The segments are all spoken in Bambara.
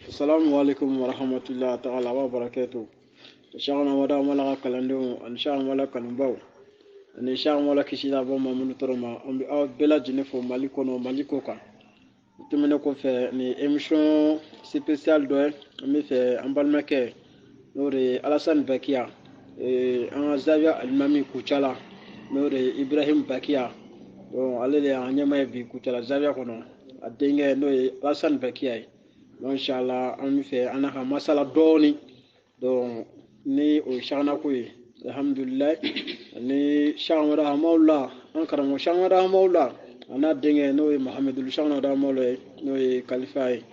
Assalamu alaikum wa rahmatullahi ta'ala wa barakatuh. Shekh Amada Amala ka kalandenw ani Shekh Amala kanubaw ani Shekh Amala kisila bɔ ma minnu tɔɔrɔ ma, an bɛ aw bɛɛ lajɛlen fo Mali kɔnɔ, Mali kɔ kan. O tɛmɛnen kɔfɛ, ni émission spéciale dɔ ye, an bɛ fɛ an balimakɛ, n'o de ye Alassane Bakiya, an ka Zawiya alimami Kucala, n'o de ye Ibrahim Bakiya. Donc ale de y'an ɲɛmaa ye bi Kucala Zawiya kɔnɔ, a denkɛ n'o ye Alassane Bakiya ye. Donc inshallah an bɛ fɛ an n'a ka masala dɔɔni. Donc ni o ye Cheikhna ko ye, alhamdulilayi, ani Cheikh Amadu Hamawula, an karamɔgɔ Cheikh Amadu Hamawula, a n'a denkɛ n'o ye Mahamadu Cheikh Amadu Hamawula ye, n'o ye kalifa ye.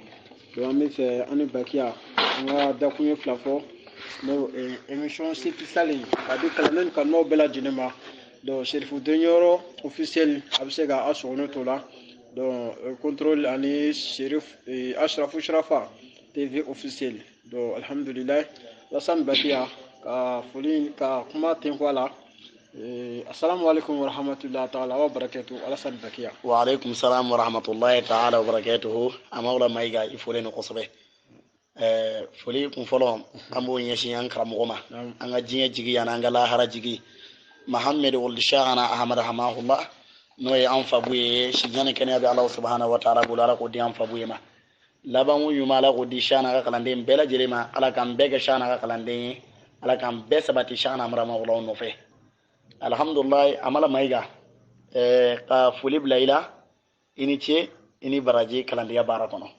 Donc an bɛ fɛ an ni Bakiya an ka dakuɲɛ fila fɔ, n'o ye émission spéciale ye k'a di kalanden kanubaw bɛɛ lajɛlen ma. Donc Serifu Denyɔrɔ officiel, a bɛ se ka aw sɔgɔlen to la. Donc contrôle ani Serif Ashrafu Shrafa TV officiel. Donc alhamdulillah, Alassane Bakiya ka foli ka kuma ten a la. Assalamu alaikum wa rahmatullahi ta'ala wa barakatuh, Alassane Bakiya. Wa alaikum salam wa rahmatullahi ta'ala wa barakatuhu. Amawla Mayiga, i folen don kosɛbɛ. Foli kun fɔlɔ, an b'o ɲɛsin an karamɔgɔ ma, an ka diɲɛ jigi yan, an ka lahara jigi, Mahammed Wuld Shahana Ahmad Hamahullah, n'o ye an fabu ye. Sijan ni kɛnɛya bɛ Ala subahana wa taala bolo, Ala k'o di an fabu ye ma. Labanko ɲuman, Ala k'o di Shahana ka kalanden bɛɛ lajɛlen ma. Ala k'an bɛɛ kɛ Shahana ka kalanden ye, Ala k'an bɛɛ sabati Shahana Amara nɔfɛ. Alhamdulilayi, Amala Mayiga, ka foli bila i la, i ni ce, i ni baraji kalandenya baara kɔnɔ.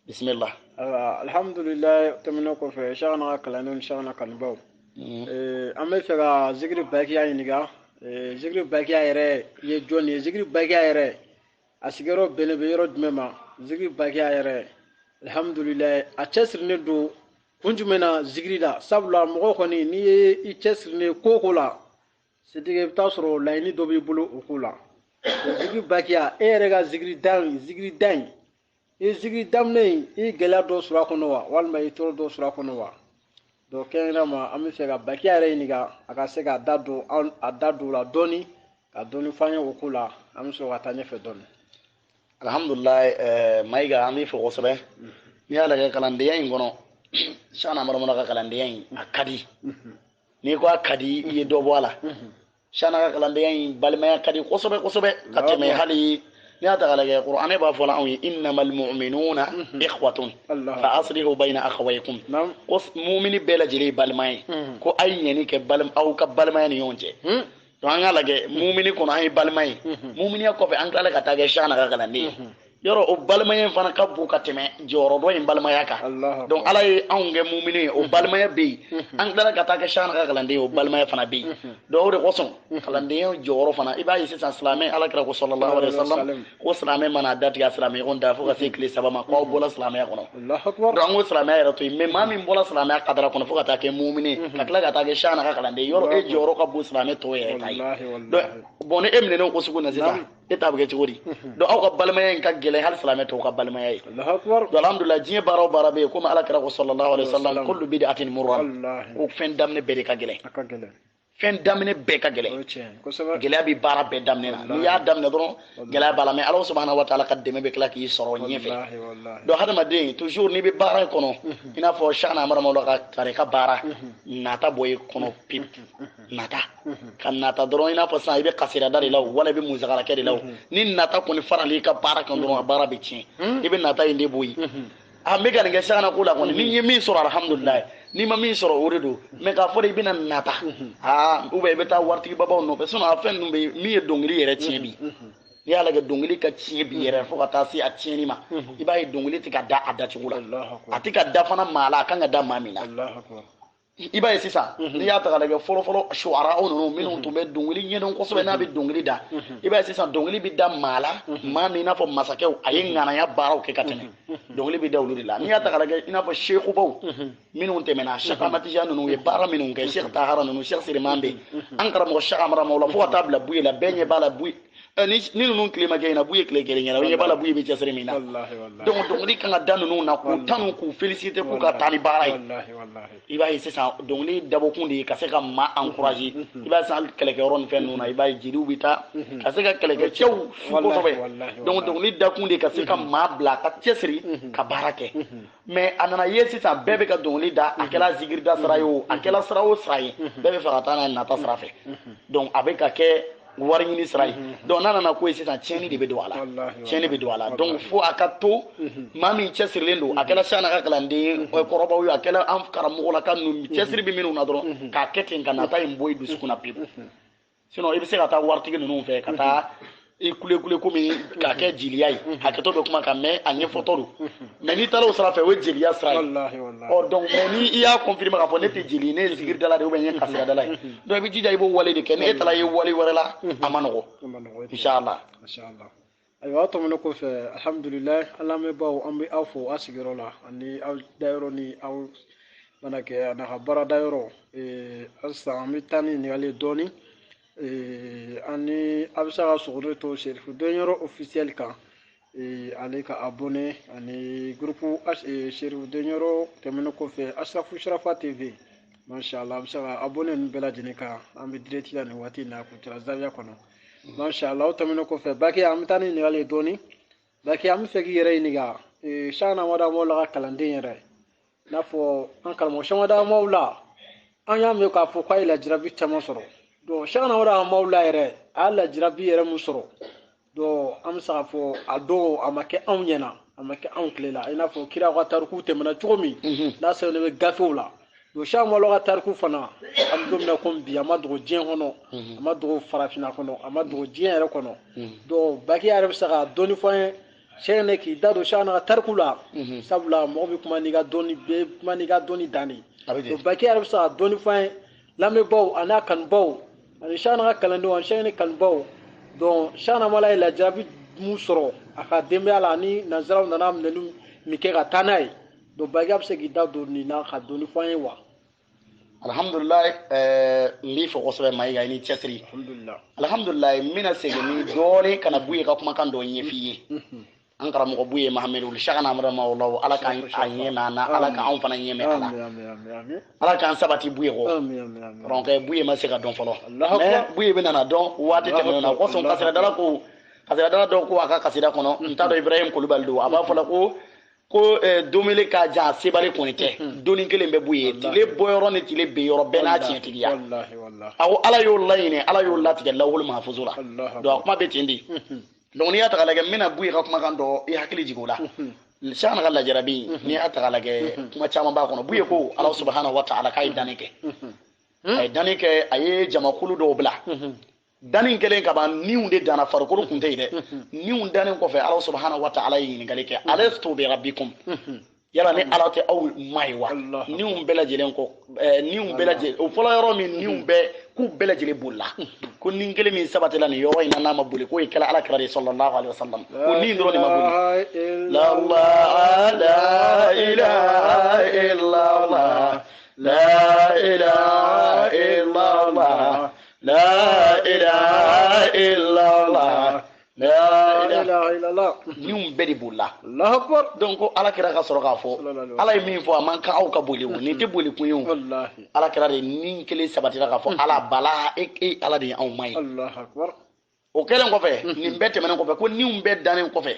Bisimila. Alhamdulilayi, tɛmɛnen kɔfɛ, Shahana ka kalandenw ni Shahana kanubaw, an bɛ fɛ ka Zikiri Bakiya ɲininka. Zikiri Bakiya yɛrɛ ye jɔn ye? Zikiri Bakiya yɛrɛ a sigiyɔrɔ bɛnnen bɛ yɔrɔ jumɛn ma? Zikiri Bakiya yɛrɛ, alhamdulilayi, a cɛsirilen don kun jumɛn na zikiri la? Sabula mɔgɔ kɔni, n'i ye i cɛsirilen ko o ko la, c'est-à-dire i bɛ taa sɔrɔ laɲini dɔ b'i bolo o ko la. Zikiri Bakiya, e yɛrɛ ka zikiri da in, zikiri da in, i ye zikiri daminɛ in, i ye gɛlɛya dɔ sɔrɔ a kɔnɔ wa, walima i ye tɔɔrɔ dɔ sɔrɔ a kɔnɔ wa? Donc kɛrɛnkɛrɛnnenya ma, an bɛ fɛ ka Bakiya yɛrɛ ɲininka, a ka se ka da don a da don o la dɔɔni, ka dɔɔni f'an ye o ko la, an bɛ sɔrɔ ka taa ɲɛfɛ dɔɔni. Alhamdulilayi, Mayiga, an b'i fo kosɛbɛ. N'i y'a lajɛ kalandenya in kɔnɔ, Shana Amara ka kalandenya in, a ka di. N'i ko a ka di, i ye dɔ bɔ a la. Shana ka kalandenya in, balimaya ka di kosɛbɛ kosɛbɛ ka tɛmɛ. Hali n'i y'a ta k'a lajɛ, Kuranɛ b'a fɔ la anw ye: innamal mu'minuna ikhwatun fa aslihu bayna akhawaykum. Ko mumini bɛɛ lajɛlen ye balima ye, ko a ye ɲɛni kɛ aw ka balimaya ni ɲɔgɔn cɛ. Donc an k'a lajɛ, mumini kɔnɔ an ye balima ye, muminiya kɔfɛ an tilala ka taa kɛ Shana ka kalanden ye. Yɔrɔ o balimaya in fana ka bon ka tɛmɛ jɔyɔrɔ dɔ in balimaya kan. Donc Ala ye anw kɛ mumini ye, o balimaya bɛ yen. An tilala ka taa kɛ Shana ka kalanden ye, o balimaya fana bɛ yen. Donc o de kosɔn kalandenya jɔyɔrɔ fana, i b'a ye sisan, silamɛ, Ala kira ko sallallahu alaihi wasallam ko silamɛ mana datigɛ a silamɛ ɲɔgɔn da fo ka se tile 3 ma, ko aw bɔra silamɛya kɔnɔ. Donc an ko silamɛya yɛrɛ to yen, mais maa min bɔra silamɛya kadara kɔnɔ fo ka taa kɛ mumini, ka tila ka taa kɛ Shana ka kalanden, yɔrɔ e jɔyɔrɔ ka bon silamɛ tɔw yɛrɛ ta ye. Donc bon, ni e minɛnen o ko sugu na sisan, e ta bɛ kɛ cogo di? Donc aw ka balimaya in ka gɛlɛn hali silamɛ tɔw ka balimaya ye. Donc alhamdulilah, diɲɛ baara o baara bɛ yen, komi Ala kira ko sallallahu alaihi wasallam: kullu bid'atin murran, ko fɛn daminɛ bɛɛ de ka gɛlɛn, fɛn daminɛ bɛɛ ka gɛlɛn. Gɛlɛya bɛ baara bɛɛ daminɛ na. N'i y'a daminɛ dɔrɔn, gɛlɛya b'a la, mais Ala subahana wa taala ka dɛmɛ bɛ tila k'i sɔrɔ ɲɛfɛ. Donc hadamaden, toujours n'i bɛ baara in kɔnɔ, i n'a fɔ Shana Amara ka tarika baara, nata bɔ i kɔnɔ pewu. Nata ka nata dɔrɔn, i n'a fɔ sisan i bɛ kasirada de la o, wala i bɛ musakarakɛ de la o, ni nata kɔni faral'i ka baara kan dɔrɔn, a baara bɛ tiɲɛ. I bɛ nata in de bɔ yen. A n bɛ ka nin kɛ Shana ko la kɔni, ni n ye min sɔrɔ, alhamdulilayi, n'i ma min sɔrɔ, o de don. Mais k'a fɔ de i bɛna nata, aa, ou bien i bɛ taa waritigi babaw nɔfɛ, sinon a fɛn ninnu bɛ min ye dɔnkili yɛrɛ tiɲɛ bi. N'i y'a lajɛ, dɔnkili ka tiɲɛ bi yɛrɛ fo ka taa se a tiɲɛni ma, i b'a ye dɔnkili tɛ ka da a dacogo la, a tɛ ka da fana maa la a kan ka da maa min na. I b'a ye sisan, n'i y'a ta k'a lajɛ, fɔlɔfɔlɔ suwara ninnu minnu tun bɛ dɔnkili ɲɛdɔn kosɛbɛ, n'a bɛ dɔnkili da, i b'a ye sisan dɔnkili bɛ da maa la, maa min i n'a fɔ masakɛw, a ye ŋanaya baaraw kɛ ka tɛmɛ, dɔnkili bɛ da olu de la. N'i y'a ta k'a lajɛ, i n'a fɔ sekubaw minnu tɛmɛna, Cheikh Ahmad Tijani ninnu ye baara minnu kɛ, Cheikh Tahara ninnu, Cheikh Siriman bɛ, an karamɔgɔ Cheikh Amara Mawla, fo ka taa bila Buye la, bɛɛ ɲɛ b'a la. Buye Ni ninnu tile ma kɛ ɲɛna, Buye tile kelen ɲɛna, o ɲɛ b'a la Buye bɛ cɛsiri min na. Donc dɔnkili kan ka da ninnu na k'u tanu, k'u féliciter, k'u ka taa ni baara ye. I b'a ye sisan dɔnkili dabɔkun de ye ka se ka maa encourager. I b'a ye sisan kɛlɛkɛyɔrɔ ni fɛn ninnu na, i b'a ye jeliw bɛ taa ka se ka kɛlɛkɛcɛw su kosɛbɛ. Donc dɔnkili dakun de ye ka se ka maa bila ka cɛsiri ka baara kɛ. Mais a nana ye sisan bɛɛ bɛ ka dɔnkili da, a kɛra zikirida sira ye o, a kɛra sira o sira ye, bɛɛ bɛ fɛ ka taa n'a ye nata sira fɛ. Donc a bɛ ka kɛ wari ɲini sira ye. Donc n'a nana ko ye sisan, tiɲɛni de bɛ don a la, tiɲɛni bɛ don a la. Donc fo a ka to maa min cɛsirilen don, a kɛra Cheikhna ka kalanden kɔrɔbaw ye, a kɛra an karamɔgɔ la ka ninnu cɛsiri bɛ minnu na dɔrɔn, k'a kɛ ten ka nata in bɔ i dusukun na pewu. Sinon i bɛ se ka taa waritigi ninnu fɛ ka taa i kule kule komi k'a kɛ jeliya ye, hakɛto bɛ kuma kan, mais a ɲɛfɔtɔ don. Mais n'i taara o sira fɛ, o ye jeliya sira ye. Ɔ donc mais ni i y'a confirmer k'a fɔ ne tɛ jeli ye, ne ye zikiridala de ye ou bien n ye kasiradala ye, donc i bɛ jija i b'o wale de kɛ. Ni e taara ye wale wɛrɛ la, a ma nɔgɔ, inshallah. Ayiwa, o tɛmɛnen kɔfɛ, alhamdulilayi, an lamɛnbaaw, an bɛ aw fo aw sigiyɔrɔ la ani aw dayɔrɔ ni aw mana kɛ a n'a ka baara dayɔrɔ. Halisa an bɛ taa ni ɲininkali ye dɔɔnin. Ani a bɛ se ka sɔgɔlen to Serifu Denyɔrɔ officiel kan, ale ka abonné ani groupe Serifu Denyɔrɔ. Tɛmɛnen kɔfɛ, Asrafu Sharafa TV, mashallah, a bɛ se ka abonné ninnu bɛɛ lajɛlen kan. An bɛ direct la nin waati in na Kucala Zawiya kɔnɔ, mashallah. O tɛmɛnen kɔfɛ, Baki, an bɛ taa ni ɲininkali ye dɔɔnin. Baki, an bɛ fɛ k'i yɛrɛ ɲininka Cheikhna Amadu Hamawula ka kalanden yɛrɛ, i n'a fɔ an karamɔgɔ Cheikhna Amadu Hamawula, an y'a mɛn k'a fɔ k'a ye lajarabi caman sɔrɔ. Donc Cheikhna Amadu Hamawula yɛrɛ, a y'a lajarabi yɛrɛ mun sɔrɔ? Donc an bɛ se k'a fɔ a don a ma kɛ anw ɲɛna, a ma kɛ anw tile la, i n'a fɔ kiraw ka tariku tɛmɛna cogo min n'a sɛbɛnnen bɛ gafew la. Donc Cheikhna Hamawula ka tariku fana, an bɛ don min na komi bi, a ma dogo diɲɛ kɔnɔ, a ma dogo farafinna kɔnɔ, a ma dogo diɲɛ yɛrɛ kɔnɔ. Donc Baki yɛrɛ bɛ se ka dɔɔni fɔ an ye, Cheikhna k'i da don Cheikhna ka tariku la, sabula mɔgɔ bɛ kuma n'i ka dɔnni, bɛ kuma n'i ka dɔnni dan de. Donc Baki yɛrɛ bɛ se ka dɔɔni fɔ an ye, lamɛnbaaw ani a kanubaw ani Cheikhna ka kalandenw ani Cheikhna kanubaw. Donc Cheikhna Hamawula ye lajarabi mun sɔrɔ a ka denbaya la ani nanzaraw nana minɛli min kɛ ka taa n'a ye? Donc Baki bɛ se k'i da don nin na ka dɔɔni fɔ an ye wa? Alhamdulilayi, n b'i fɔ kosɛbɛ Mayiga, i ni cɛsiri. Alhamdulilayi, n bɛna segin ni dɔɔnin ka na Buye ka kumakan dɔ ɲɛf'i ye. An karamɔgɔ Buye Mahamadu Wuli Cheikhna Amadu Hamawula, Ala k'an a ɲɛ mɛn an na, Ala k'anw fana ɲɛ mɛn a la, Ala k'an sabati Buye kɔ. Donc Buye ma se ka dɔn fɔlɔ, mais Buye bɛ nana dɔn waati tɛmɛnen na. O kosɔn kasiradala ko, kasiradala dɔw ko a ka kasida kɔnɔ, n t'a dɔn Ibrahim Kulubali don, a b'a fɔ la ko domele ka jan a sebali kɔni tɛ, donni kelen bɛ Buye, tile bɔyɔrɔ ni tile bin yɔrɔ bɛɛ n'a tiɲɛtigiya. A ko Ala y'o laɲini, Ala y'o latigɛ lawolo mahafuzu la. Donc a kuma bɛ ten de. Donc n'i y'a ta k'a lajɛ, n bɛna Buye ka kumakan dɔ i hakili jigin o la. Cheikhna ka lajarabi, n'i y'a ta k'a lajɛ, kuma caman b'a kɔnɔ. Buye ko Ala subahana wa taala k'a ye danni kɛ, a ye danni kɛ, a ye jamakulu dɔw bila. Danni kɛlen ka ban, niw de danna, farikolo kun tɛ yen dɛ. Niw dannen kɔfɛ, Ala subahana wa taala ye ɲininkali kɛ: alastu bi rabbikum, yala ni Ala tɛ aw ma ye wa? Niw bɛɛ lajɛlen ko, niw bɛɛ lajɛlen, o fɔlɔ yɔrɔ min niw bɛɛ k'u bɛɛ lajɛlen bolila, ko ni kelen min sabatila nin yɔrɔ in na n'a ma boli, k'o ye kɛla Ala kira de sallallahu alaihi wasallam, ko ni dɔrɔn de ma boli. La la ilaha illallah, la ilaha illallah, la ilaha illallah, la ilaha illallah. Niw bɛɛ de bolila. Allahu akbar. Donc ko Ala kira ka sɔrɔ k'a fɔ, Ala ye min fɔ, a man kan aw ka boli o, nin tɛ boli kun ye o. Ala kira de ni kelen sabatira k'a fɔ Ala bala e Ala de ye anw ma ye. Allahu akbar. O kɛlen kɔfɛ, nin bɛɛ tɛmɛnen kɔfɛ, ko niw bɛɛ dannen kɔfɛ,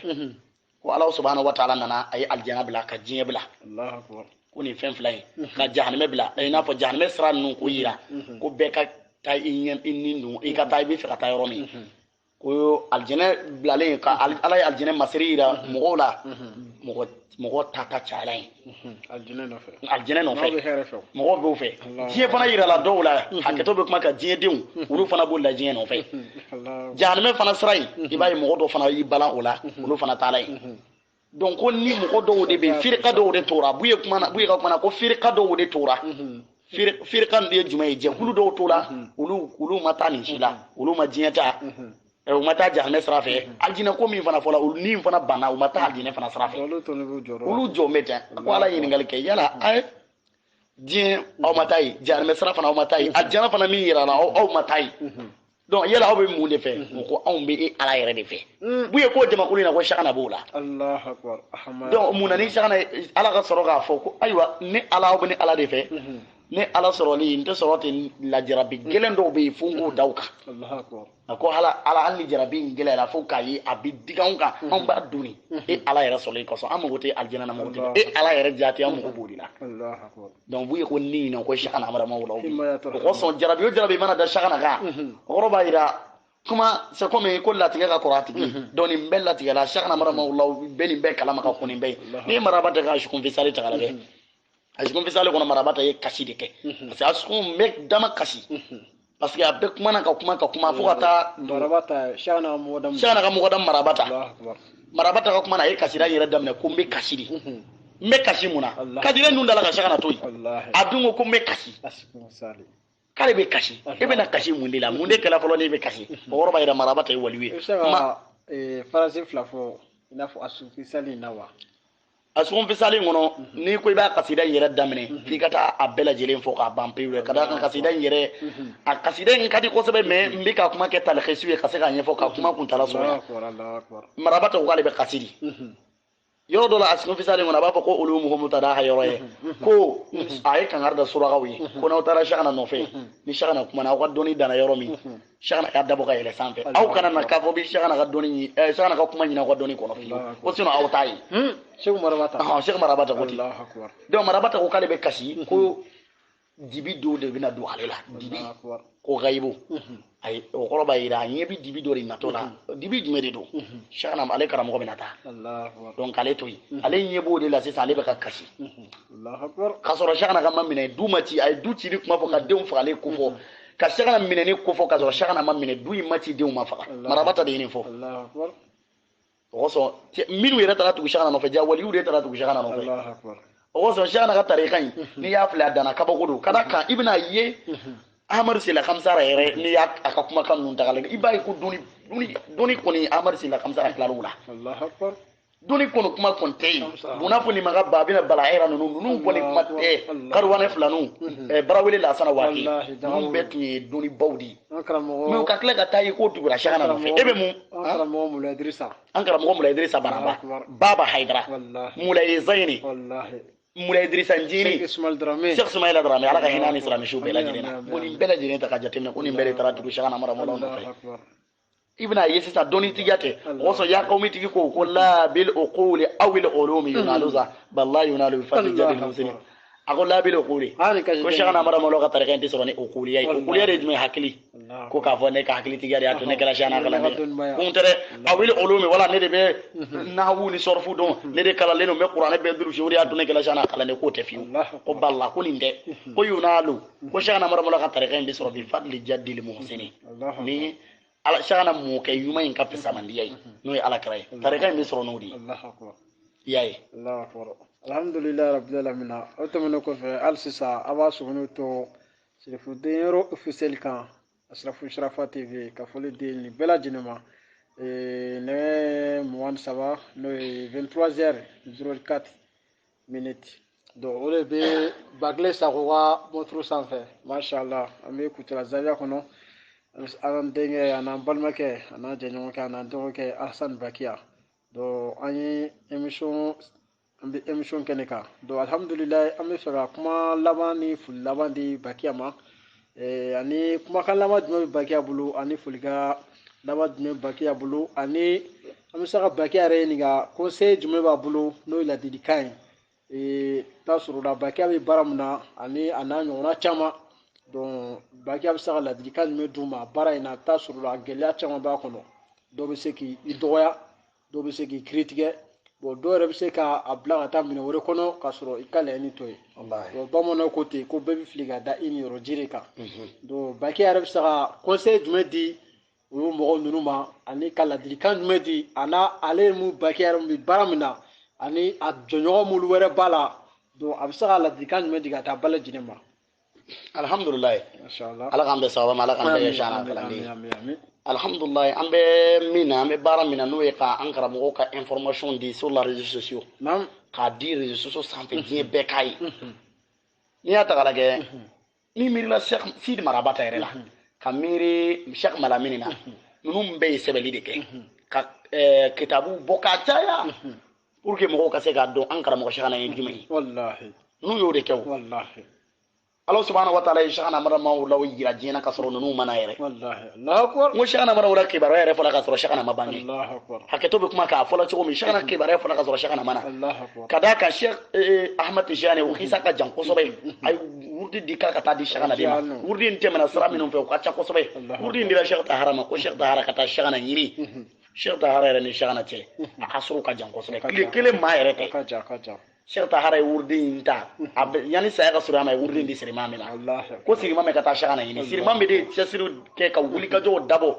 ko Ala subahana wa taala nana, a ye alijana bila ka diɲɛ bila. Allahu akbar. Ko nin fɛn fila in, ka jahanamɛ bila, i n'a fɔ jahanamɛ sira ninnu k'o yira ko bɛɛ ka taa i ɲɛ i ni dun, i ka taa i bɛ fɛ ka taa yɔrɔ min. Ko alijinɛ bilalen, ka Ala ye alijinɛ masiri yira mɔgɔw la, mɔgɔ ta ta cayala yen. Alijinɛ nɔfɛ. Alijinɛ nɔfɛ. Mɔgɔw b'o fɛ. Diɲɛ fana yirala dɔw la, hakɛto bɛ kuma kan, diɲɛdenw olu fana b'o la diɲɛ nɔfɛ. Jahanamɛ fana sira in, i b'a ye mɔgɔ dɔw fana y'i balan o la, olu fana taala yen. Donc ko ni mɔgɔ dɔw de bɛ yen, firika dɔw de tora. Buye kuma na, Buye ka kuma na, ko firika dɔw de tora. Firika ye jumɛn ye? Jɛkulu dɔw tora, olu ma taa nin si la, olu ma diɲɛ ta, u ma taa jahanamɛ sira fɛ. Alijinɛ ko min fana fɔla, olu ni fana banna, u ma taa alijinɛ fana sira fɛ. Olu jɔ bɛ ten. Ko Ala ye ɲininkali kɛ, yala a ye diɲɛ aw ma taa yen, jahanamɛ sira fana aw ma taa yen, alijana fana min yira la aw ma taa yen. Donc yala aw bɛ mun de fɛ? U ko anw bɛ e Ala yɛrɛ de fɛ. Buye ko jamakulu in na ko Cheikhna b'o la. Allahu akbar. Donc mun na ni Cheikhna Ala ka sɔrɔ k'a fɔ ko ayiwa ne Ala aw bɛ ne Ala de fɛ. Ne Ala sɔrɔli n tɛ sɔrɔ ten lajarabi gɛlɛn dɔw bɛ yen fo n k'o da u kan. Allahu akbar. A ko ala ala hali ni jarabi in gɛlɛyara fo k'a ye a bɛ digi anw kan, anw b'a doni e Ala yɛrɛ sɔrɔli kosɔn, an mago tɛ alijana na, mago tɛ e Ala yɛrɛ jaati, an mago b'o de la. Allahu akbar. Donc Buye ko ni na ko Cheikhna Amara ma wala o kosɔn jarabi o jarabi mana da Cheikhna kan, o kɔrɔ b'a jira kuma c'est comme ko latigɛ ka kɔrɔ a tigi. Donc nin bɛɛ latigɛla Cheikhna Amara ma wala bɛɛ nin bɛɛ kalama ka kɔn nin bɛɛ ye. Ni maraba tɛ ka sukun fisali ta k'a lajɛ, a sukun fisali kɔnɔ maraba ta ye kasi de kɛ, parce que a sukun bɛ dama kasi. Parce que a bɛɛ kumana ka kuma ka kuma fo ka taa Marabata Cheikhna mɔgɔ Cheikhna ka mɔgɔ da Marabata. Marabata ka kuma na a ye kasira yɛrɛ daminɛ ko n bɛ kasi de. N bɛ kasi mun na? Kadire ninnu dala ka Cheikhna to yen. A dun ko ko n bɛ kasi. K'ale bɛ kasi. E bɛna kasi mun de la? Mun de kɛla fɔlɔ n'e bɛ kasi? O kɔrɔ b'a jira Marabata ye waliyu ye. I bɛ se ka phrase fila fɔ i n'a fɔ asukun fisali in na wa? A sukun fisali in kɔnɔ, n'i ko i b'a kasida in yɛrɛ daminɛ, f'i ka taa a bɛɛ lajɛlen fɔ k'a ban pewu. Ka d'a kan kasida in yɛrɛ, a kasida in ka di kosɛbɛ, mais n bɛ ka kuma kɛ talixisiw ye ka se k'a ɲɛfɔ ka kuma kuntala sɔrɔ. Marabata ko k'ale bɛ kasi de. Yɔrɔ dɔ la a sukun fisali in kɔnɔ, a b'a fɔ ko olu mɔgɔ tada yɔrɔ ye ko a ye kangari da surakaw ye ko n'aw taara Cheikhna nɔfɛ, ni Cheikhna kumana aw ka dɔnni danna yɔrɔ min, Cheikhna y'a dabɔ ka yɛlɛ sanfɛ, aw kana na k'a fɔ bi Cheikhna ka dɔnni, Cheikhna ka kuma ɲini aw ka dɔnni kɔnɔ fiyewu, ko sinon aw t'a ye. Cheikh Marabata. Cheikh Marabata ko ten. Donc Marabata ko k'ale bɛ kasi ko dibi dɔw de bɛna don ale la, dibi ko gayibu. Ayi, o kɔrɔ b'a jira a ɲɛ bɛ dibi dɔ de natɔ la. Dibi jumɛn de don? Cheikhna ale karamɔgɔ bɛna taa. Donc ale to yen, ale ɲɛ b'o de la sisan, ale bɛ ka kasi. K'a sɔrɔ Cheikhna ka ma minɛ, du ma ci, a ye du cili kuma fɔ ka denw fagalen ko fɔ, ka Cheikhna minɛni ko fɔ, k'a sɔrɔ Cheikhna ma minɛ, du in ma ci, denw ma faga. Marabata de ye nin fɔ. O kosɔn minnu yɛrɛ taara tugu Cheikhna nɔfɛ, ja waliyu de taara tugu Cheikhna nɔfɛ. O kosɔn Cheikhna ka tarika in, n'i y'a filɛ a danna kabako don. Ka d'a kan i bɛna ye Amadu Sila Kamsara yɛrɛ, n'i y'a a ka kumakan ninnu ta k'a lajɛ, i b'a ye ko dɔnni kɔni Amadu Sila Kamsara tilal'o la. Dɔnni kɔni kuma kɔni tɛ yen. Munna fɔ nin ma ka ba a bɛna bala hɛrɛ ninnu kɔni kuma tɛ. Kariwane filaninw, Barawele Lasana Waati, ninnu bɛɛ tun ye dɔnnibaw de ye. Mais u ka tila ka taa ye k'o tugura Cheikhna nɔfɛ. E bɛ mun? An karamɔgɔ Mulayi Dirisa. An karamɔgɔ Mulayi Dirisa Baraba. Baba Hayidara. Mulayi Zayini. Mulayi Dirisa Njini. Cheikh Ismail Dramé. Cheikh Ismail Dramé, Ala ka hinɛ ni silamɛsiw bɛɛ lajɛlen na. Bon nin bɛɛ lajɛlen ta ka jateminɛ ko nin bɛɛ de taara tugu Cheikhna Amara Mawla nɔfɛ. I bɛna ye sisan dɔnnitigiya tɛ. O kosɔn ya kawmitigi ko ko la bil uquli aw il ulumi yunaluza bal la yunalu bi fadli jadil muslimin. A ko la bil uquli. Ko Cheikhna Amara Mawla ka tarika in tɛ sɔrɔ ni uquliya ye. Uquliya de ye jumɛn ye? Hakili. Ko k'a fɔ ne ka hakilitigiya de y'a to ne kɛra Cheikhna kalanden. Ko n tɛ dɛ. Aw il ulumi wala ne de bɛ nahawu ni sɔrɔfu dɔn, ne de kalanlen don, n bɛ kuranɛ bɛɛ durusi, o de y'a to ne kɛra Cheikhna kalanden. K'o tɛ fiyewu. Ko bala ko nin tɛ. Ko yunalu. Ko Cheikhna Amara Mawla ka tarika in bɛ sɔrɔ bi fadli jadil muhsinin. Ni ala Cheikhna mɔkɛ ɲuman in ka fisamandiya ye, n'o ye Ala kira ye, tarika in bɛ sɔrɔ n'o de ye. I y'a ye. Alhamdulilayi rabbil alamin. O tɛmɛnen kɔfɛ hali sisan a b'a sɔgɔnni to Sirifuden yɔrɔ officiel kan, Asrafu Sharafa TV, ka foli di nin bɛɛ lajɛlen ma. Nɛgɛ 23, n'o ye 23h04 minutes. Donc o de bɛ Bakile Sako ka montre sanfɛ. Masha Allah, an bɛ Kucala Zawiya kɔnɔ. An denkɛ, a n'an balimakɛ, a n'an jɛɲɔgɔnkɛ, a n'an dɔgɔkɛ Alasani Bakiya. Donc an ye émission, an bɛ émission kɛnɛ kan. Donc alhamdulilayi, an bɛ fɛ ka kuma laban ni foli laban di Bakiya ma. Ani kumakan laban jumɛn bɛ Bakiya bolo, ani folikan laban jumɛn bɛ Bakiya bolo, ani an bɛ se ka Bakiya yɛrɛ ɲininka conseil jumɛn b'a bolo n'o ye ladilikan ye. Taa sɔrɔ la Bakiya bɛ baara min na ani a n'a ɲɔgɔnna caman. Donc Bakiya bɛ se ka ladilikan jumɛn d'u ma baara in na? Taa sɔrɔ la gɛlɛya caman b'a kɔnɔ. Dɔw bɛ se k'i dɔgɔya, dɔw bɛ se k'i kiritigɛ, bon dɔw yɛrɛ bɛ se k'a bila ka taa minɛn wɛrɛ kɔnɔ k'a sɔrɔ i ka laɲini t'o ye. Bon bamananw ko ten ko bɛɛ bɛ fili ka da i niyɔrɔ jiri kan. Donc Bakiya yɛrɛ bɛ se ka conseil jumɛn di olu mɔgɔ ninnu ma, ani ka ladilikan jumɛn di a n'a ale mun Bakiya yɛrɛ bɛ baara min na, ani a jɔɲɔgɔn minnu wɛrɛ b'a la. Donc a bɛ se ka ladilikan jumɛn di ka taa bɛɛ lajɛlen ma? Alhamdulillah. Ala k'an bɛn sababa ma, Ala k'an bɛɛ kɛ Cheikhna kalanden ye. Alhamdulillah, an bɛ min na, an bɛ baara min na, n'o ye ka an karamɔgɔw ka information di sur les réseaux sociaux. K'a di réseaux sociaux sanfɛ, diɲɛ bɛɛ k'a ye. N'i y'a ta k'a lajɛ, n'i miirila Cheikh Sidi Marabata yɛrɛ la, Ka miiri Cheikh Malamini na, ninnu bɛɛ ye sɛbɛnni de kɛ ka kitabu bɔ k'a caya pour que mɔgɔw ka se k'a dɔn an karamɔgɔ Cheikhana ye jumɛn ye. Ninnu y'o de kɛ o. Ala subahana wa taala ye Cheikhana Amadu Mawulaw yira diɲɛ na ka sɔrɔ ninnu ma na yɛrɛ. N ko Cheikhana Amadu Mawula kibaruya yɛrɛ fɔla ka sɔrɔ Cheikhana ma bange. Hakɛto bɛ kuma k'a fɔla cogo min, Cheikhana kibaruya fɔla ka sɔrɔ Cheikhana ma na. Ka d'a kan Cheikh Ahmad Tijani, o kisa ka jan kosɛbɛ. A ye wurudi di k'a ka taa di Cheikhana de ma. Wurudi in tɛmɛna sira minnu fɛ, o ka ca kosɛbɛ. Wurudi in dira Cheikh Tahara ma ko Cheikh Tahara ka taa Cheikhana ɲini. Cheikh Tahara yɛrɛ ni Cheikhana cɛ, a ka sɔrɔ ka jan kosɛbɛ. Tile kelen maa yɛrɛ tɛ. Cheikh Tahara ye wurudi in ta, a bɛ yanni saya ka sɔrɔ a ma, a ye wurudi in di Sirimame ma ko Sirimame ka taa Cheikhana ɲini. Sirimame de ye cɛsiri kɛ ka wulikajɔw dabɔ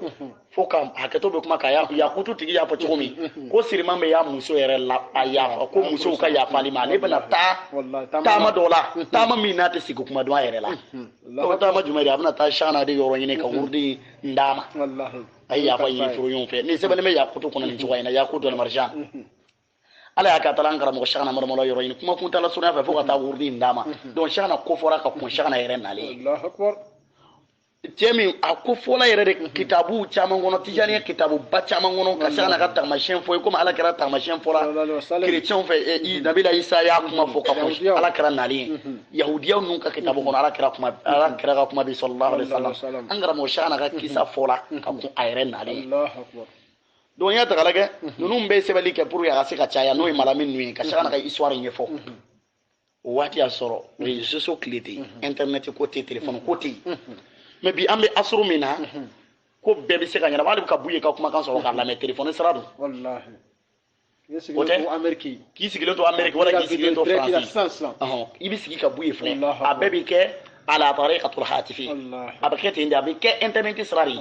fo ka hakɛto bɛ kuma ka yakutu tigi y'a fɔ cogo min ko Sirimame y'a muso yɛrɛ la, a yafa ko musow ka yafa ale ma, ale bɛna taa taama dɔ la, taama min n'a tɛ sigi kuma dɔn a yɛrɛ la. O taama jumɛn de, a bɛna taa Cheikhana de yɔrɔ ɲini ka wurudi in d'a ma. A ye yafa ɲini furuɲɔgɔn fɛ. Ni sɛbɛnnen bɛ yakutu kɔnɔ nin cogoya in na, yakutu marijan. Ala y'a k'a taara an karamɔgɔ Cheikhana Amadu Mawula yɔrɔ ɲini kuma kuntala surunya fɛ fo ka taa wurudi in d'a ma. Donc Cheikhana ko fɔra ka kɔn Cheikhana yɛrɛ nalen. Cɛ min a ko fɔla yɛrɛ de kitabu caman kɔnɔ, Tijaniya kitabuba caman kɔnɔ, ka Cheikhana ka taamasiyɛn fɔ, komi Ala kɛra taamasiyɛn fɔla kerecɛnw fɛ, Nabila Isa y'a kuma fɔ ka kɔn Ala kɛra nalen ye. Yahudiyaw ninnu ka kitabu kɔnɔ, Ala kɛra kuma, Ala kɛra ka kuma bi sallallahu alaihi wasallam. An karamɔgɔ Cheikhana ka kisa fɔla ka kɔn a yɛrɛ nalen ye. Donc n y'a ta k'a lajɛ, ninnu bɛ sɛbɛnni kɛ pour que a ka se ka caya, n'o ye Malamine ninnu ye, ka Cheikhana ka histoire ɲɛfɔ. O waati y'a sɔrɔ réseaux sociaux tile tɛ yen, internet ko tɛ yen, téléphone ko tɛ yen. Mais bi an bɛ asuru min na, ko bɛɛ bɛ se ka ɲɛnabɔ, hali ka Buye ka kumakan sɔrɔ k'a lamɛn téléphone sira don. O tɛ k'i sigilen to Amérique wala k'i sigilen to France, i bɛ sigi ka Buye filɛ, a bɛɛ bɛ kɛ ala tariqatul hatifi, a bɛ kɛ ten de, a bɛ kɛ internet sira de ye.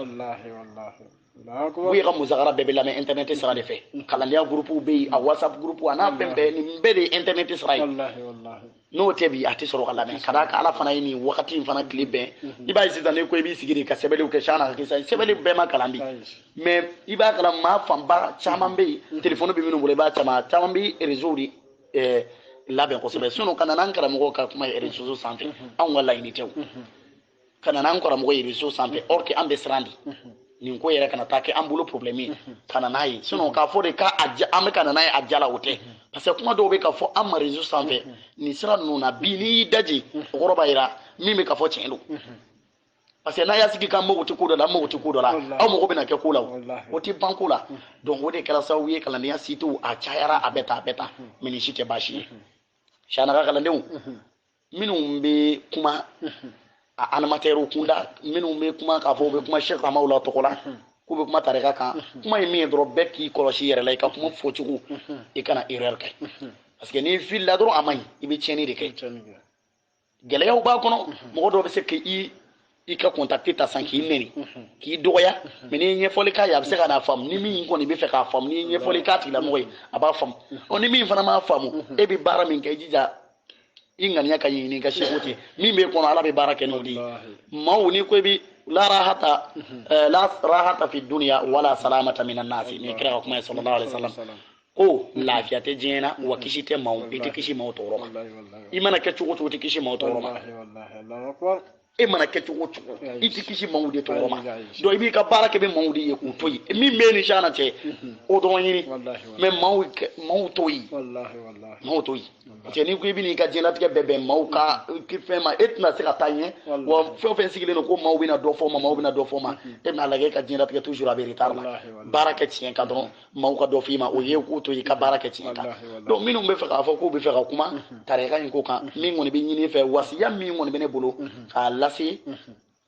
Buye ka musakara bɛɛ bɛ lamɛn internet sira de fɛ. Kalandenya groupe bɛ yen, a WhatsApp groupe, a n'a fɛn bɛɛ, nin bɛɛ de ye internet sira ye. N'o tɛ bi, a tɛ sɔrɔ ka lamɛn. Ka d'a kan Ala fana ye nin wagati in fana tile bɛn. I b'a ye sisan, n'i ko i b'i sigi de ka sɛbɛnniw kɛ Cheikhana ka kisa, sɛbɛnni bɛɛ ma kalan bi, mais i b'a kalan maa fanba caman bɛ yen, téléphone bɛ minnu bolo, i b'a caman caman bɛ réseau de labɛn kosɛbɛ. Sinon ka na n'an karamɔgɔw ka kuma ye réseau sanfɛ, anw ka laɲini tɛ o. Ka na n'an karamɔgɔ ye réseau sanfɛ, or que an bɛ siran de nin ko yɛrɛ kana taa kɛ an bolo problème ye ka na n'a ye. Sinon k'a fɔ de k'a an bɛ ka na n'a ye a ja la, o tɛ, parce que kuma dɔw bɛ ka fɔ an ma réseau sanfɛ nin sira ninnu na bi, n'i y'i daji, o kɔrɔ b'a jira min bɛ ka fɔ tiɲɛ don. Parce que n'a y'a sigi k'an mago tɛ ko dɔ la, an mago tɛ ko dɔ la, aw mago bɛna kɛ ko la, o tɛ ban ko la. Donc o de kɛra sababu ye kalandenya sitew a cayara, a bɛ ta a bɛ ta, mais nin si tɛ baasi ye. Cheikhana ka kalandenw minnu bɛ kuma a animateur kunda, minnu bɛ kuma k'a fɔ u bɛ kuma Cheikh Hamawula tɔgɔ la, k'u bɛ kuma tarika kan, kuma ye min ye dɔrɔn, bɛɛ k'i kɔlɔsi i yɛrɛ la, i ka kuma fɔcogo, i kana erreur kɛ, parce que n'i filila dɔrɔn a man ɲi, i bɛ tiɲɛni de kɛ. Gɛlɛyaw b'a kɔnɔ, mɔgɔ dɔw bɛ se k'i i ka contact ta san k'i nɛni, k'i dɔgɔya, mais n'i ye ɲɛfɔli k'a ye, a bɛ se ka n'a faamu. Ni min kɔni bɛ fɛ k'a faamu, n'i ye ɲɛfɔli k'a tigilamɔgɔ ye, a b'a faamu. Ɔ ni min fana m'a faamu, e bɛ baara min kɛ, i jija i ŋaniya ka ɲini ka seko tɛ min b'e kɔnɔ, Ala bɛ baara kɛ n'o de ye. Maaw n'i ko i bɛ la rahata, la rahata fi dunya wala salamata minan nasi, ni kira ka kuma ye sallallahu alaihi wasallam, ko lafiya tɛ diɲɛ na, wa kisi tɛ maaw, i tɛ kisi maaw tɔɔrɔ ma. I mana kɛ cogo o cogo, i tɛ kisi maaw tɔɔrɔ ma. E mana kɛ cogo o cogo, i tɛ kisi maaw de tɔɔrɔ ma. Donc i b'i ka baara kɛ bɛ maaw de ye k'u to yen, min bɛ ni Cheikhana cɛ, o dɔrɔn ɲini, mais maaw to yen, maaw to yen. Parce que n'i ko i bɛ n'i ka diɲɛlatigɛ bɛɛ bɛn maaw ka fɛn ma, e tɛna se ka taa ɲɛ. Wa fɛn o fɛn sigilen don ko maaw bɛna dɔ fɔ ma, maaw bɛna dɔ fɔ ma, e bɛna lajɛ e ka diɲɛlatigɛ toujours a bɛ retard la. Baara kɛ tiɲɛ kan dɔrɔn, maaw ka dɔ f'i ma, o ye k'u to yen, i ka baara kɛ tiɲɛ kan. Donc minnu bɛ fɛ k'a fɔ k'u bɛ fɛ ka kuma tarika in ko kan, min kɔni bɛ ɲini fɛ, wasiya min kɔni bɛ ne bolo k'a lase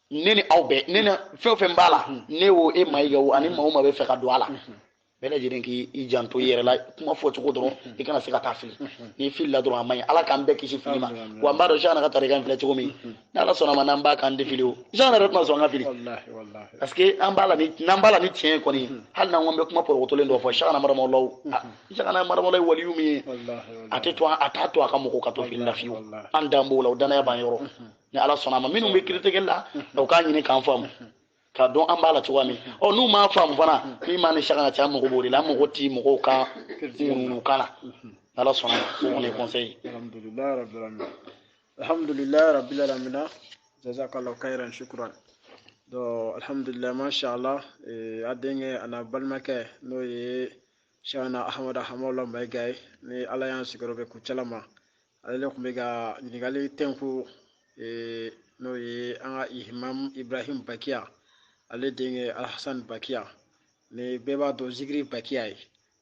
ne ni aw bɛɛ, ne ni fɛn o fɛn b'a la, ne o e Mayiga o ani maa o maa bɛ fɛ ka don a la, bɛɛ lajɛlen k'i janto i yɛrɛ la, kuma fɔcogo dɔrɔn, i kana se ka taa fili. N'i filila dɔrɔn a man ɲi. Ala k'an bɛɛ kisi fili ma. Wa n b'a dɔn Cheikhana ka tarika in filɛ cogo min, ni Ala sɔnna ma, n'an b'a k'an tɛ fili o. Cheikhana yɛrɛ tɛna sɔn an ka fili, parce que an b'a la ni n'an b'a la ni tiɲɛ ye kɔni, hali n'an ko an bɛ kuma porokotolen dɔ fɔ, Cheikhana maramawulaw, Cheikhana maramawulaw ye waliyu min ye, a tɛ to, a t'a to a ka mɔgɔw ka to fili la fiyewu. An dan b'o la, o danaya b'an yɔrɔ. Ni Ala sɔnna a ma, minnu bɛ kiritigɛli la, o k'a ɲini k'an faamu, k'a dɔn an b'a la cogoya min. Ɔ n'u m'a faamu fana, min b'an ni Cheikhana cɛ, an mago b'o de la, an mago ti mɔgɔw ka ŋunuŋunukan na. Ala sɔnna ma, o kɔni ye conseil. Alhamdulilayi rabbil alamin, alhamdulilayi rabbil alamin, jazakallahu khairan, shukran. Donc alhamdulillah, masha Allah, a denkɛ a n'a balimakɛ n'o ye Cheikhna Ahmada Hamawula Mayiga ye, ni Ala y'an sigiyɔrɔ bɛn Kucala ma, ale de tun bɛ ka ɲininkali tɛnku, n'o ye an ka imam Ibrahim Bakiya, ale denkɛ Alhasan Bakiya, ni bɛɛ b'a dɔn Zikiri Bakiya ye.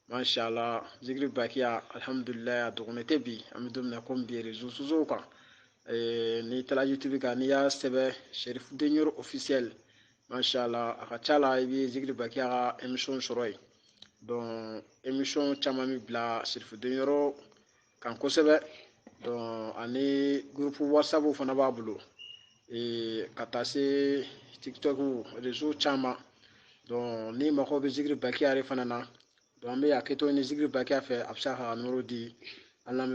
Masha Allah, Zikiri Bakiya, alhamdulillah, a dogonnen tɛ bi, an bɛ don min na komi bi réseaux sociaux kan, n'i taara YouTube kan, n'i y'a sɛbɛn Cherif Denyoro officiel, masha Allah, a ka ca la i bɛ Zikiri Bakiya ka émission sɔrɔ yen. Donc émission caman bɛ bila Cherif Denyoro kan kosɛbɛ. Donc ani groupe WhatsApp fana b'a bolo, ka taa se TikTok, réseau caman. Donc ni mɔgɔw bɛ Zikiri Bakiya yɛrɛ fana na, donc an bɛ hakɛto ɲini Zikiri Bakiya fɛ, a bɛ se k'a ka numéro di an lamɛn.